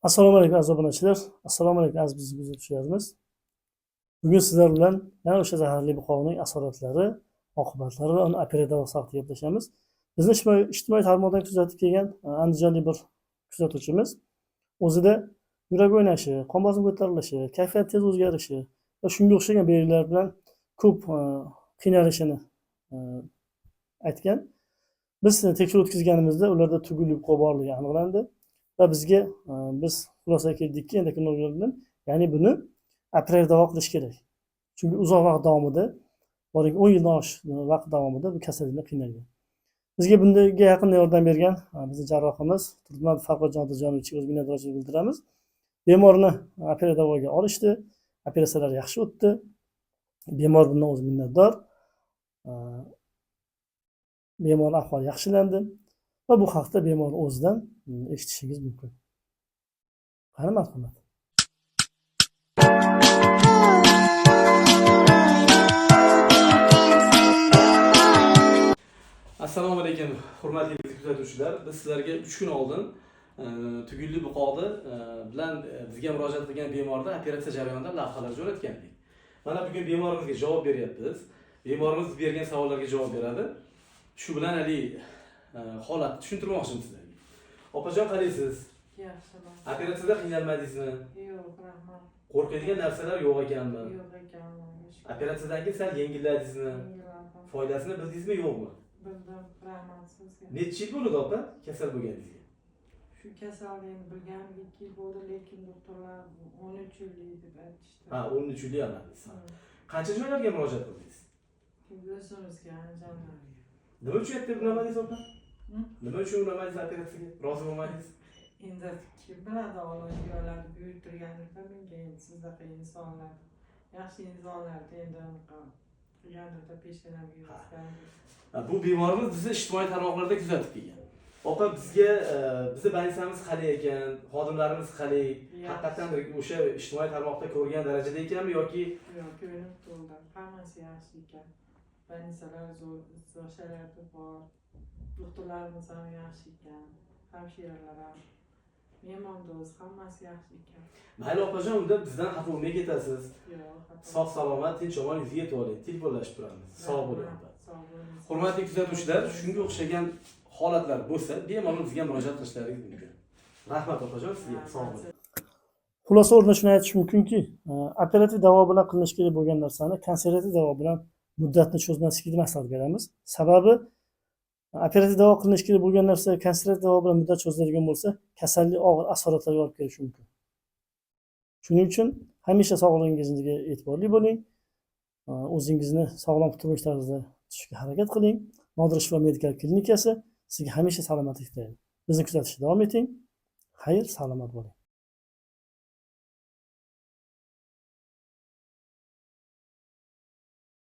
Assalomu alaykum, aziz obunachilar. Assalomu alaykum, aziz bizni kuzatuvchilarimiz. Bugun sizlar bilan yana o'sha zaharli buqoqning asoratlari, oqibatlari va uni operativ davosi haqida gaplashamiz. Bizni ijtimoiy tarmoqdan kuzatib kelgan andijonlik bir kuzatuvchimiz o'zida yurak o'ynashi, qon bosimi ko'tarilishi, kayfiyat tez o'zgarishi va shunga o'xshagan belgilar bilan ko'p qiynalishini aytgan. Biz tekshiruv o'tkazganimizda ularda tugunli buqoq borligi aniqlandi va bizga biz xulosaga keldikki, endokrinologlar bilan, ya'ni buni operativ davo qilish kerak. Chunki uzoq vaqt davomida, boriki 10 yildan oshiq vaqt davomida bu kasallikdan qiynalgan. Bizga bunga yaqinda yordam bergan bizni jarrohimiz Turdimat Farhodjon Otajonovichga o'z minnatdorchilik bildiramiz. Bemorni operativ davoga olishdi, operatsiyalar yaxshi o'tdi. Bemor bundan o'zi minnatdor. Bemor ahvoli yaxshilandi va bu haqda bemor o'zidan eshitishingiz mumkin. Qani, marhamat. Assalomu alaykum, hurmatli kuzatuvchilar. Biz sizlarga 3 kun oldin tugunli buqoqni bilan bizga murojaat qilgan bemorda operatsiya jarayonida lavhalar jo'natgandik. Mana bugun bemorimizga javob beryapmiz. Bemorimiz bergan savollarga javob beradi. Shu bilan haligi holatni tushuntirmoqchimiz sizlarga. Opajon, qalaysiz? Yaxshiman. Operatsiyada qiynalmadingizmi? Yo'q, rahmat. Qo'rqadigan narsalar yo'q ekanmi? Yo'q ekan, Allohga shukur. Operatsiyadan keyin sal yengilladingizmi? Yengillandim. Foydasini bildingizmi, yo'qmi? Bildim, rahmat sizga. Necha yil bo'ldi, opa, kasal bo'lganingizga? Shu kasallikni bilganimga 2 yil bo'ldi, lekin doktorlar 13 yillik deb aytishdi. Ha, 13 yillik emadingiz. Qancha joylarga murojaat qildingiz? O'zimizga, Andijonlarga. Nima uchun erta unamadingiz, opa? Hı? Nima uchun unamadingiz operatsiyaga? Rozi bo'lmadingiz? Endi kim biladi, Alloh yo'llarni buyurtirganida menga endi sizdaqa insonlar, yaxshi insonlarni endi anaqa qilganida peshonamga yozgan. Ha, bu bemorimiz bizni ijtimoiy tarmoqlarda kuzatib kelgan. Opa, bizga bizni больница miz qalay ekan, xodimlarimiz qalay? Yaxshi. Haqiqatan o'sha ijtimoiy tarmoqda ko'rgan darajada ekanmi yoki Yo'q, ko'rinib turdi. Hammasi yaxshi ekan. Больница lar zo'r, zo'r sharoiti bor. Doktorlarimiz ham yaxshi ekan. Hamshiralar ham. Mehmondo'st, hammasi yaxshi ekan. Mayli, opajon, unda bizdan xafa bo'lmay ketasiz. Yo'q, xato. Sog' salomat, tinch omon yuzga yetib oling. Telefonlashib turamiz. Sog' bo'ling, opa. Sog' bo'ling. Hurmatli kuzatuvchilar, shunga o'xshagan holatlar bo'lsa, bemalol bizga murojaat qilishlaringiz mumkin. Rahmat, opajon, sizga. Sog' bo'ling. Xulosa o'rnida shuni aytish mumkinki, operativ davo bilan qilinishi kerak bo'lgan narsani konservativ davo bilan muddatni cho'zmaslikni maslahat beramiz. Sababi operativ davo qilinishi kerak bo'lgan narsa konservativ davo bilan muddat cho'ziladigan bo'lsa, kasallik og'ir asoratlarga olib kelishi mumkin. Shuning uchun hamisha sog'lig'ingizga e'tiborli bo'ling. O'zingizni sog'lom turmush tarzida tutishga harakat qiling. Nodir Shifo medikal klinikasi sizga hamisha salomatlik tilaydi. Bizni kuzatishda davom eting. Xayr, salomat bo'ling.